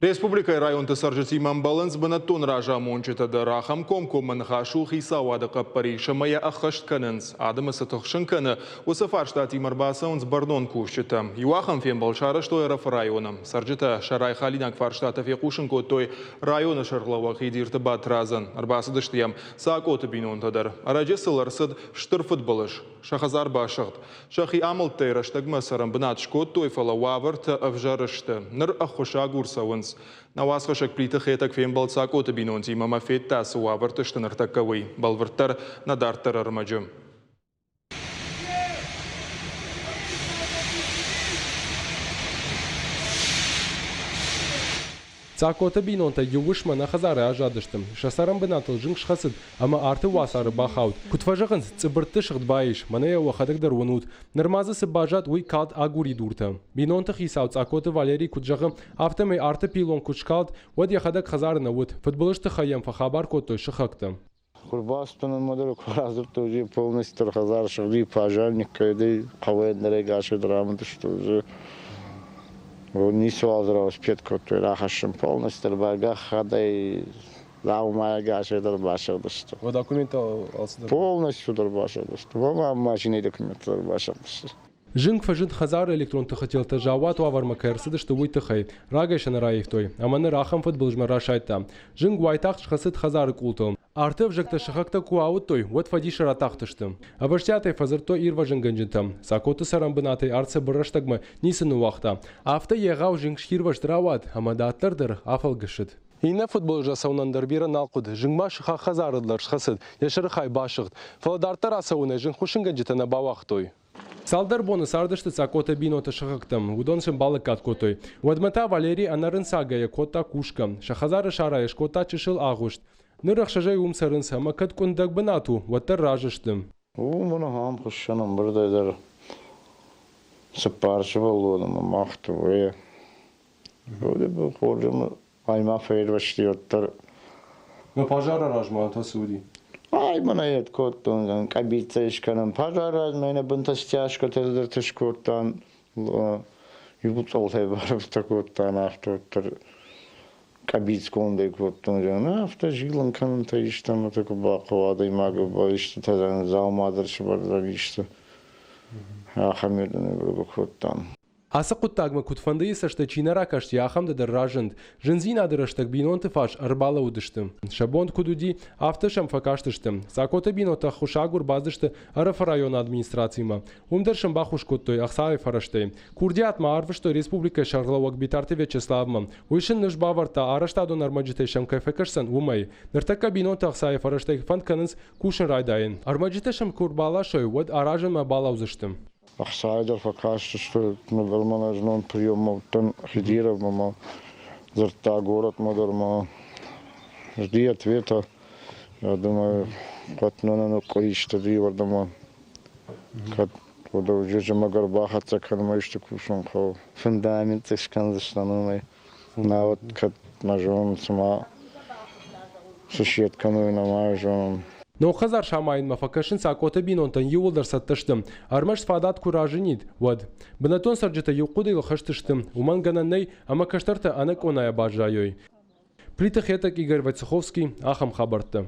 Республикӕйы районты цӕрджытимӕ ӕмбӕлынц бынӕттон разамонджытӕ дӕр. Ахӕм комкоммӕ ныхас у хицауады хъӕппӕрис ӕмӕ йӕ ӕххӕст кӕнынц. Адӕмы цы тыхсын кӕны, уыцы фарстатимӕ ӕрбацӕуынц бӕрнон кусджытӕ. Иу ахӕм фембӕлд сарӕзтой Ӕрӕфы районы. Цӕрджытӕ сӕ райхалинаг фарстатӕ фехъусын кодтой районы сӕргълӕууӕг Хидирты Батрадзӕн. Ӕрбацыдысты йӕм Цакъоты бинонтӕ дӕр. Ӕрӕджы сыл ӕрцыд стыр фыдбылыз. Сӕ хӕдзар басыгъд. Сӕхи амӕлттӕй рӕстӕгмӕ цӕрӕнбынат скодтой, фӕлӕ уавӕртӕ ӕвзӕр сты. Ныр ӕххуысагур цӕуынц. Нӕ уацхӕссӕг Плиты Хетӕг фембӕлд Цакъоты бинонтимӕ ӕмӕ федта, цы уавӕрты сты ныртӕккӕ, уый. Бӕлвырддӕр, нӕ дарддӕр ӕрмӕджы. Цакъоты бинонтӕ иу уысмӕ нӕ хӕдзары аззадысты. Сӕ цӕрӕнбынатыл зынг схӕцыд ӕмӕ арты уацары бахауд. Куыд фӕзӕгъынц, цъыбыртты сыгъд баис, мӕнӕ йӕ уӕхӕдӕг дӕр уынут. Нырма дзы цы баззад, уый калд агуридуртӕ. Бинонты хицау Цъакоты Валерий куыд зӕгъы, афтӕмӕй арты пилон куы скалд, уӕд йӕхӕдӕг хӕдзары нӕ уыд. Фыдбылыз тыххӕй йӕм фӕхабар кодтой сыхӕгтӕ. Куы рбацыдтӕн ӕмӕ дӕр куы радзырдтой, уый полностью дӕр хӕдзар сыгъди, пожарник кӕдӕй хъӕуӕй ӕндӕрӕй гасӕй дӕр амыдысты, уже ницыуал дзы рауспет кодтой рахӕссын полностью дӕр бӕргӕххӕдӕй дзаумайӕ гасӕй дӕр басыгъдысты. Уӕ документтӕ алцыдӕр? Полностью дӕр басыгъдысты. Уӕ машинӕйы документтӕ дӕр басыгъдысты. Зынг фӕзынд хӕдзары электрон тыхы телтӕ заууат уавӕрмӕ кӕй ӕрцыдысты, уый тыххӕй. Рагӕй сӕ нӕ раивтой, ӕмӕ ныр ахӕм фыдбылызмӕ расайдта. Зынг уайтагъд схӕцыд хӕдзары къултыл. Арты ӕвзӕгтӕ сыхӕгтӕ куы ауыдтой, уӕд фӕдисы ратахтысты. Ӕвӕстиатӕй фӕдзырдтой ирвӕзынгӕнджытӕм. Цакоты цӕрӕнбынатӕй арт цыбыр рӕстӕгмӕ ницы ныууагъта. Афтӕ егъау зынгсирвӕзт рауад, ӕмӕ дарддӕр дӕр афӕлгӕсыд. Иннӕ фыдбылыз ацӕуынӕн дӕр бирӕ нал хъуыд. Зынг ма сыхаг хӕдзары дӕр схӕцыд, йӕ сӕрыхай басыгъд. Фӕлӕ дарддӕр ацӕуынӕй зынгхуыссынгӕнджытӕ нӕ бауагътой. Цалдӕр боны цардысты Цакъоты бинонты сыхӕгтӕм, уыдон сын балӕггад кодтой. Уӕдмӕ та Валерий ӕнӕрынцагӕйӕ кодта кусгӕ. Сӕ хӕдзары сарайы скодта чысыл агъуыст. Ныр ӕхсӕзӕй уым цӕрынц ӕмӕ кӕд къуындӕг бынат у, уӕддӕр разы сты. Уым ахӕм хуыссӕн ӕмбырдӕй дӕр цыппар сывӕллоны ӕмӕ мах дыууӕйӕ. Хорз ӕмӕ ай ма фервӕзти уӕддӕр. Но пожары размӕ та цы уыди? Ай мӕнӕ йед кодтон, къӕбицӕ скӕнӕм. Пожары размӕ нӕ бынтӕ стяжкӕтӕ цыдӕртӕ скодтан, иу цъолтӕй барӕвдзытӕ кодтан, афтӕ уӕддӕр къӕбицгондӕй кодтон. Афтӕ зилын кӕнынтӕ истӕмӕты куы бахъӕуа адӕймагы, истытӕ дзаума дӕр сывӕрдзӕн исты. Ахӕм кодтам. Ацы хъуыддагмӕ куыдфӕндыйы цӕстӕй чи нӕ ракасти, ахӕмтӕ дӕр разынд. Зындзинады рӕстӕг бинонты фарс ӕрбалӕууыдысты. Сӕ бон куыд уыди, афтӕ сӕм фӕкастысты. Цакъоты бинонтӕ ӕххуысагур бацыдысты Ӕрӕфы районы администрацимӕ. Уым дӕр сын баххуыс кодтой ӕхцайы фӕрӕзтӕй. Курдиат ма арвыстой республикӕйы сӕргълӕууӕг Битарты Вячеславмӕ. Уый сын ныфс бавӕрдта, арӕзтадон ӕрмӕджытӕй сӕм кӕй фӕкӕсдзӕн, уымӕй. Ныртӕккӕ бинонтӕ ӕхцайы фӕрӕзтӕй фӕнд кӕнынц кусын райдайын. Ӕрмӕджытӕ сӕм куы ӕрбаласой, уӕд аразынмӕ балӕудзысты. Ӕхцайы дӕр фӕкастысты, ныр мӕнӕ знон приеммӕ уыдтӕн Хидировмӕ ма дзырдта горӕтмӕ дӕр ма жди ответа. Я думаю, кӕд нӕ къуыристы иуӕрдӕмӕ кӕд уӕдӕ зымӕг ӕрбахӕццӕ кӕнынмӕ исты кусын хъӕуы. Фундамент скӕндзыстӕм уымӕй. Науӕд кӕд нӕ зонын, цыма цы сед кӕной, нӕма зонын. Ног хӕдзар самайынмӕ фӕкӕсынц Акъоты бинонтӕн иууылдӕр цӕттӕ сты. Ӕрмӕст фадат куы разынид, уӕд. Бынӕттон цӕрджытӕ иу хъуыдыйыл хӕст сты, уымӕн гӕнӕн нӕй, ӕмӕ кӕстӕртӕ ӕнӕ къонайӕ баззайой. Плиты Хетӕг, Игорь Войцеховский, ахӕм хабӕрттӕ.